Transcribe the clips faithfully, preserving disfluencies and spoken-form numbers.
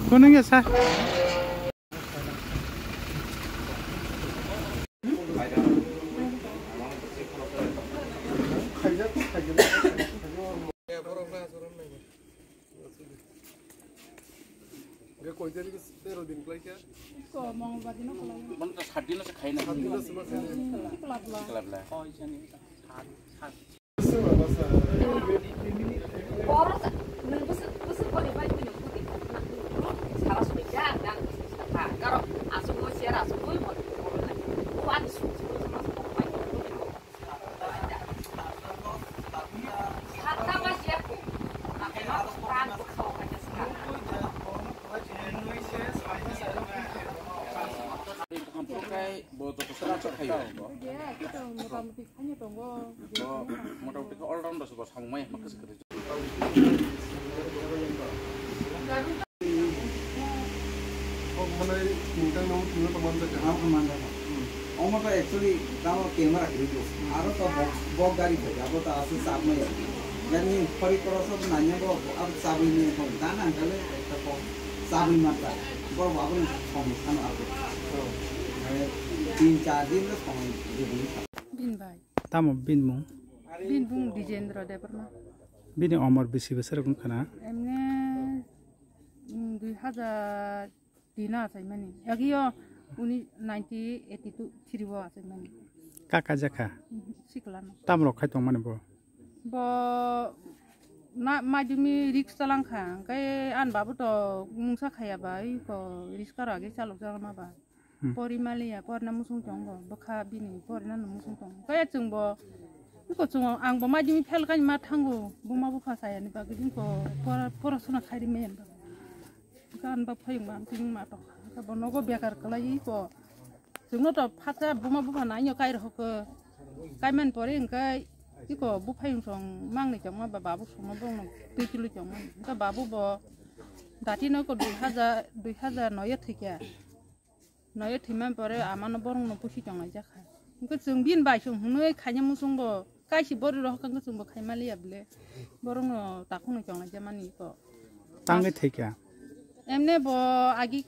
Kunung ya sa. Mano to sat din se khai na. Sikla bla. Sikla bla. Bor sa, nwng bwswk, bwswk boni bai buino bwtwi khwlwkna hwnwi sara soi jak, jak kha. Karo aswk bo cher, aswk bo bo, bo ani suk suk sama sama bai buino bwtwi khwlwkna. Satta ma siya ko, na kena pran ko khawa kha siya. Bo joto sara soi khayo. Motamoti khaino tongo. Bo motamoti khe all rounder se bo samung mai hwnba kwchwk kwrwi. Kok manai tini tang nang tini to manjak ya. Omo to actually tamo camera kwrwi do. Aro to bo, bo gari thai abo to aswk chap maya. Jani khori koro sob nanya bo abo chabwi ni thong dan ang kale ekta kok chabwi mata. Bo abo ni thong thano abo. Mane tin char din to thong. Bin bai. Tamo bin mung? Bin bung Dijendra Debbarma. Bini omor bisi bwswrok wngkha na? Emne, mm, dui hazar tin o achaimani. Agio uni nineteen eighty-two three o achaimani. Kaka jakha? Mhm, siklano. Tamrok khai tongmani bo? Bo na, madhyamik risk chalangkha. Hwnkhe ani babu to mungsa khaya ba, iko risk aro age chalok jalma ba. Hmm. Pori maliya, porna musung tongo, bwkha bini porna no musung tongo. Kaya chwngbo, iko chwng ang bo madhyamik fail kani ma thango, buma bupha sayani bagwi iko pora-, porasona khairi maya ba. Gan ba phayung ba, ang tini ma tong. Bo nogo bekar kwlai iko. Chwngno to phatsa buma bupha naino kai rohok. Kai man pore hwnkhe iko buphayung song mangni chongma ba babu songma bongno twi twi chongma. Hwnkhe babu bo dati no ko dui hazar, dui hazar noi o thwikha. Noyo thwimani pore amano borokno pusi tonglaijak kha. Hwnkhe chwng bini bai chwng hwnwi khaina muchungbo kaisa bori rohor kha, hwnkhe chwngbo khaimaliya bwle. Borokno takhukno tonglaijamani iko. Tangwi thwikha? Emne bo agi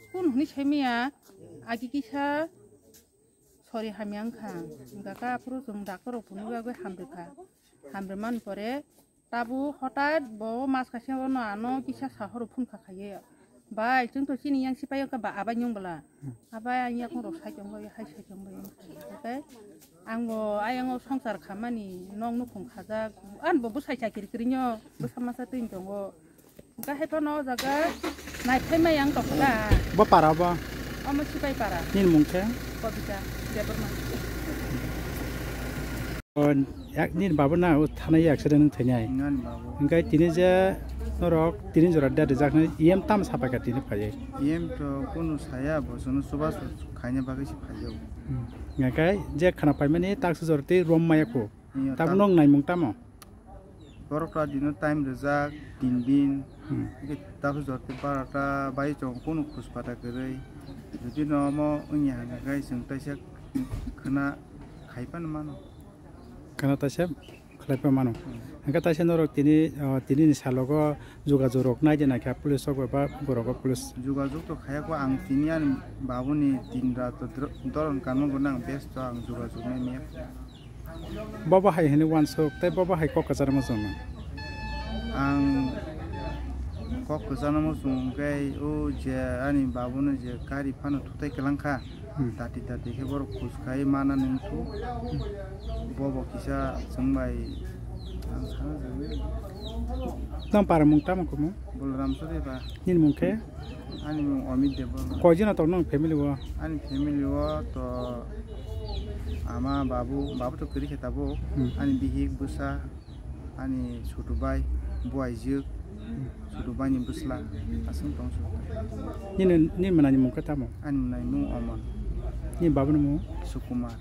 kun hwnwi saimaya, agi kisa sori hamya wngkha. Hwnkhe aphuru chwng doctor rok phunukgwi hamrwkha. Hamrwmani pore tabuk hotat bo mas kaisa no ano kisa sahoro phone kha khaye. Bai, chwng to chini yang sipai ka ba abai nyung bwla. Abai ang yakung rok sai tong bai, hai sai tong bai. Hwnkhe ang bo ayang o songsar khamani nok nukhung khajak. An bo bwsai chakiri kiri nyo, bwsa masa twi tongo. Hwnkhe hai phano o jaga nai phai mai ang tong kha. Bo para bo? Omo sipai para. Nini mung khe? Kobita Debbarma. O, yak-, nini babo na o thanai accident wng thainai. Nani babo. Hwnkhe tini je norok tini jora date rijak nai, E M tam sapai kha tini phaiwi. E M to kunu saya, bo chwngno chubachu khaina bagwi se phaiyo. Hmm. Hwnkhe je khana paimani taksa jora tei rom maya kho. Iyo, tabo tam- nwng naimung tamo? Borok to dino time rijak, tin din. Hmm. Hwnkhe taksa jora tei barota bai chwng kunu khuspata kwrwi. Jodi no omo wngya hwnkhe chwng taisa khna khai phano mano. Khana taisa khlai pa mano. Hmm. Hwnkhe taisa norok tini, ah, tini ni salogo jogajog rok nai de naikha police rok ba borok o police. Jogajog to khaya kho, ang tini ani babuni tin rat to dro-, doron kanmung gwnang, best to ang jogajog nai maya. Bobo hai hwnwi uansuk tei bobo hai kok kwcharo muchung nang. Ang kok kwcharo muchung khe o je ani babuno je gari phano thutai kwlang kha. Hmm. Dati dati khe borok khus khai mana nung thu. Bobo kisa chwng bai ang sana jagwi. Nang para mung tamo khumu? Bolaram Chowdhury ba. Nini mung khe? Ani mung Amit Debbarma. Koi jona tong nang family o? Ani family o to ama, babu, babu to kwrwi khe tabuk. Hmm. Ani bihik, bwsa, ani chutu bai, buaijwk, chutu bai ni bwsla, aswk tong su. Nini, nini mwnani mung khe tamo? Ani mwnani mung Omon. Nini babuni mung? Sukumar.